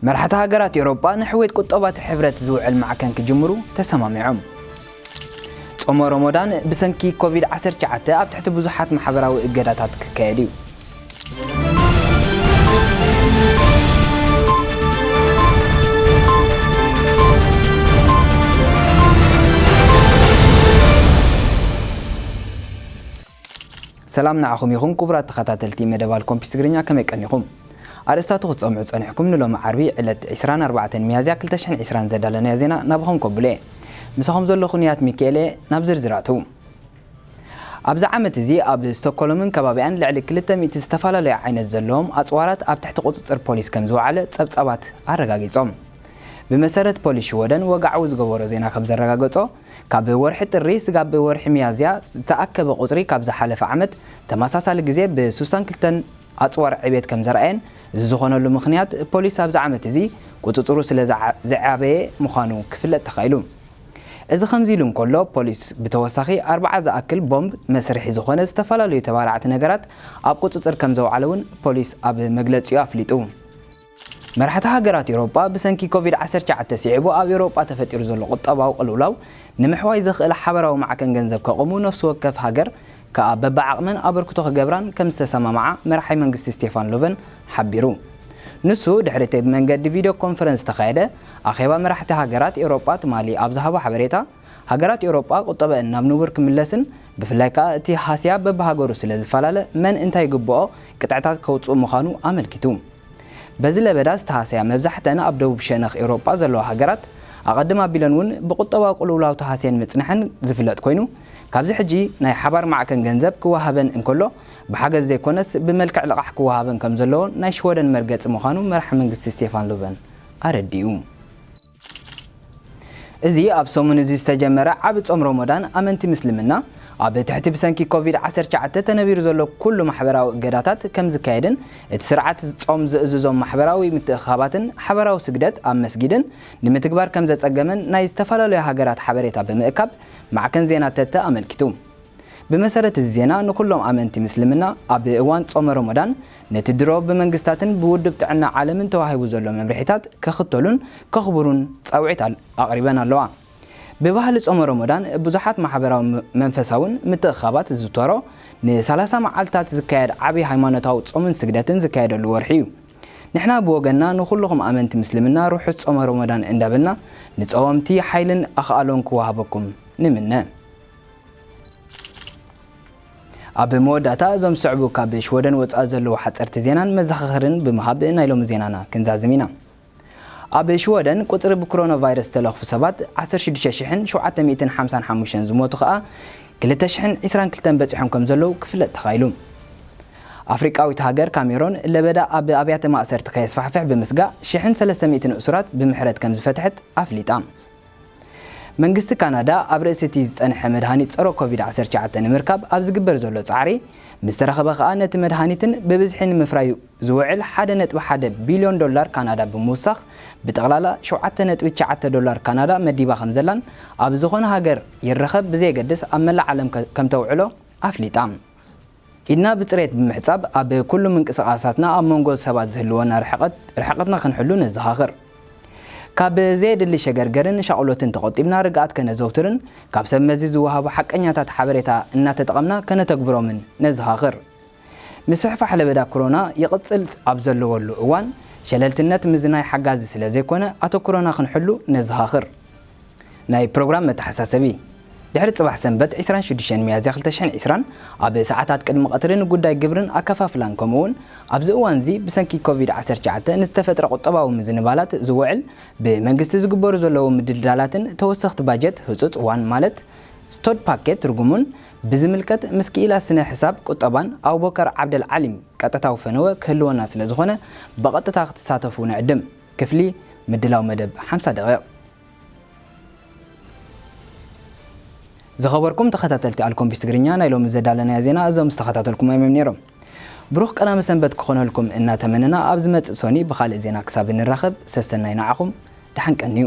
መራሕቲ ሃገራት ኤውሮጳ ንሕውየት ቁጠባ እቲ ሕብረት ዝውዕል ማዕከን ክጅምሩ ተሰማሚዖም። ጾመ ሮሞዳን ብሰንኪ ኮቪድ ዓሰርተ ትሽዓተ ኣብ ትሕቲ ብዙሓት ማሕበራዊ እገዳታት ክካየድ እዩ። ሰላም ንዓኹም ይኹን ክቡራት ተኸታተልቲ መደብ ኣልኮምፒስ ትግርኛ፣ ከመይ ቀኒኹም? ኣርእስታቱ ክትሰምዑ ጸኒሕኩም። ንሎሚ ዓርቢ ዕለት ዕስራን ኣርባዕተን ሚያዝያ ክልተ ሽሕን ዕስራን ዘዳለናዮ ዜና ናባኹም ከብሎ እየ። ምሳኹም ዘለኹ ንያት ሚካኤል እየ። ናብ ዝርዝራቱ። ኣብዚ ዓመት እዚ ኣብ ስቶክሆልምን ከባቢኣን ልዕሊ ክልተ ሚእቲ ዝተፈላለዩ ዓይነት ዘለዎም ኣጽዋራት ኣብ ትሕቲ ቁጽጽር ፖሊስ ከም ዝወዓለ ጸብጻባት ኣረጋጊጾም። ብመሰረት ፖሊስ ሽወደን ወግዓዊ ዝገበሮ ዜና ከም ዘረጋገጾ፣ ካብ ወርሒ ጥሪ ስጋብ ወርሒ ሚያዝያ ዝተኣከበ ቁጽሪ ካብ ዝሓለፈ ዓመት ተመሳሳሊ ግዜ ብ ሱሳን ክልተን ኣጽዋር ዕቤት ከም ዘርኣየን፣ እዚ ዝኾነሉ ምኽንያት ፖሊስ ኣብዚ ዓመት እዚ ቁጽጽሩ ስለ ዝዓ-፣ ዝዓበየ ምዃኑ ክፍለጥ ተኻኢሉ። እዚ ከምዚ ኢሉ እንከሎ፣ ፖሊስ ብተወሳኺ ኣርባዓ ዝኣክል ቦምብ መስርሒ ዝኾነ ዝተፈላለዩ ተባራዕቲ ነገራት ኣብ ቁጽጽር ከም ዘውዓለ እውን ፖሊስ ኣብ መግለጺኡ ኣፍሊጡ። መራሕቲ ሃገራት ኤውሮጳ ብሰንኪ ኮቪድ ዓሰርተ ትሽዓተ ስዒቡ ኣብ ኤውሮጳ ተፈጢሩ ዘሎ ቁጠባዊ ቅልውላው ንምሕዋይ ዘኽእል ሓበራዊ ማዕከን ገንዘብ ከቑሙ፣ ነፍሲ ወከፍ ሃገር ከኣ በብዓቕመን ኣበርክቶ ክገብራን ከም ዝተሰማምዓ መራሒ መንግስቲ ስቴፋን ሎቨን ሓቢሩ። ንሱ ድሕሪ እቲ ብመንገዲ ቪድዮ ኮንፈረንስ ዝተኻየደ ኣኼባ መራሕቲ ሃገራት ኤውሮጳ ትማሊ ኣብ ዝሃቦ ሓበሬታ፣ ሃገራት ኤውሮጳ ቁጠበአን ናብ ንቡር ክምለስን ብፍላይ ከኣ እቲ ሃስያ በብሃገሩ ስለ ዝፈላለ መን እንታይ ይግብኦ ቅጥዕታት ከውጽኡ ምዃኑ ኣመልኪቱ። በዚ ለበዳ ዝተሃስያ መብዛሕተን ኣብ ደቡብ ሸነኽ ኤውሮጳ ዘለዋ ሃገራት ኣቐድም ኣቢለን እውን ብቁጠባዊ ቅልውላው ተሃስየን ምጽንሐን ዝፍለጥ ኮይኑ፣ ካብዚ ሕጂ ናይ ሓባር ማዕከን ገንዘብ ክወሃበን እንከሎ ብሓገዝ ዘይኮነስ ብመልክዕ ልቓሕ ክወሃበን ከም ዘለዎ ናይ ሽወደን መርገጺ ምዃኑ መራሒ መንግስቲ ስቴፋን ሎቨን ኣረዲኡ። እዚ ኣብ ሰሙን እዚ ዝተጀመረ ዓቢ ጾም ሮሞዳን ኣመንቲ ምስልምና ኣብ ትሕቲ ብሰንኪ ኮቪድ ዓሰርተ ትሽዓተ ተነቢሩ ዘሎ ኩሉ ማሕበራዊ እገዳታት ከም ዝካየድን እቲ ስርዓት ጾም ዝእዝዞም ማሕበራዊ ምትእኽኻባትን ሓባራዊ ስግደት ኣብ መስጊድን ንምትግባር ከም ዘጸገመን ናይ ዝተፈላለዩ ሃገራት ሓበሬታ ብምእካብ ማዕከን ዜና ተተ ኣመልኪቱ። ብመሰረት እዚ ዜና፣ ንኹሎም ኣመንቲ ምስልምና ኣብ እዋን ጾመ ሮሞዳን ነቲ ድሮ ብመንግስታትን ብውድብ ጥዕና ዓለምን ተዋሂቡ ዘሎ መምርሒታት ክኽተሉን ከኽብሩን ጻውዒት ኣል-፣ ኣቕሪበን ኣለዋ። ብባህሊ ጾመ ሮሞዳን ብዙሓት ማሕበራዊ ም-፣ መንፈሳውን ምትእኽኻባት ዝዝውተሮ ን ሰላሳ መዓልታት ዝካየድ ዓቢ ሃይማኖታዊ ጾምን ስግደትን ዝካየደሉ ወርሒ እዩ። ንሕና ብወገንና ንኹልኹም ኣመንቲ ምስልምና ርሑስ ጾመ ሮሞዳን እንዳበልና ንጸወምቲ ሓይልን ኣኽኣሎን ክወሃበኩም ንምነ። ኣብ መወዳእታ እዞም ዝስዕቡ ካብ ሽወደን ወጻኢ ዘለዉ ሓጸርቲ ዜናን መዘኻኸርን ብምሃብ ናይ ሎሚ ዜናና ክንዛዝም ኢና። ኣብ ሽወደን ቁጽሪ ብኮሮና ቫይረስ ዝተለኽፉ ሰባት ዓሰርተ ሽዱሽተ ሽሕን ሸውዓተ ሚእትን ሓምሳን ሓሙሽተን ዝሞቱ ከኣ ክልተ ሽሕን ዕስራን ክልተን በጺሖም ከም ዘለዉ ክፍለጥ ተኻኢሉ። ኣፍሪቃዊት ሃገር ካሜሮን ለበዳ ኣብ ኣብያተ ማእሰርቲ ከየስፋሕፍሕ ብምስጋእ ሽሕን ሰለስተ ሚእትን እሱራት ብምሕረት ከም ዝፈትሐት ኣፍሊጣ። መንግስቲ ካናዳ ኣብ ርእሲ እቲ ዝጸንሐ መድሃኒት ጸረ ኮቪድ ዓሰርተ ትሽዓተ ንምርካብ ኣብ ዝግበር ዘሎ ጻዕሪ፣ ምስ ተረኸበ ከኣ ነቲ መድሃኒትን ብብዝሒ ንምፍራዩ ዝውዕል ሓደ ነጥቢ ሓደ ቢልዮን ዶላር ካናዳ ብምውሳኽ፣ ብጠቕላላ ሸውዓተ ነጥቢ ትሽዓተ ዶላር ካናዳ መዲባ ከም ዘላን ኣብ ዝኾነ ሃገር ይረኸብ ብዘየገድስ ኣብ መላእ ዓለም ከ-፣ ከም ተውዕሎ ኣፍሊጣ። ኢድና ብጽሬት ብምሕጻብ፣ ኣብ ኩሉ ምንቅስቓሳትና ኣብ መንጎ ሰባት ዝህልወና ርሕቀት፣ ርሕቀትና ክንሕሉ ነዘኻኽር። ካብ ዘየድሊ ሸገርገርን ሻቕሎትን ተቖጢብና ርግኣት ከነዘውትርን ካብ ሰብ መዚ ዝወሃቡ ሓቀኛታት ሓበሬታ እናተጠቐምና ከነተግብሮምን ነዘኻኽር። ምስፍሕፋሕ ለበዳ ኮሮና ይቕጽል ኣብ ዘለወሉ እዋን፣ ሸለልትነት ምዝናይ ሓጋዚ ስለ ዘይኮነ፣ ኣተኩሮና ክንሕሉ ነዘኻኽር። ናይ ፕሮግራም መተሓሳሰቢ። ድሕሪ ጽባሕ ሰንበት ዕስራን ሽዱሽተን ሚያዝያ ክልተ ሽሕን ዕስራን ኣብ ሰዓታት ቅድሚ ቀትሪ ንጉዳይ ግብርን ኣከፋፍላን ከምኡውን ኣብዚ እዋንዚ ብሰንኪ ኮቪድ ዓሰርተ ትሽዓተ ንዝተፈጥረ ቁጠባዊ ምዝንባላት ዝውዕል ብመንግስቲ ዝግበሩ ዘለዉ ምድልዳላትን ተወሰኽቲ ባጀት ህጹጽ እዋን ማለት ስቶድ ፓኬት ትርጉሙን ብዝምልከት ምስ ክኢላ ስነ ሕሳብ ቁጠባን ኣቡበከር ዓብደል ዓሊም ቀጥታዊ ፈነወ ክህልወና ስለ ዝኾነ ብቐጥታ ክትሳተፉ ንዕድም። ክፍሊ ምድላው መደብ ሓምሳ ደቂቕ። ዝኸበርኩም ተኸታተልቲ ኣልኮምቢስ ትግርኛ፣ ናይ ሎሚ ዘዳለናዮ ዜና እዞም ዝተኸታተልኩም እዮም ነይሮም። ብሩኽ ቀዳመ ሰንበት ክኾነልኩም እናተመነና፣ ኣብ ዝመጽእ ሶኒ ብኻልእ ዜና ክሳብ እንራኸብ፣ ሰሰናይ ንዓኹም፣ ደሓን ቀንዩ።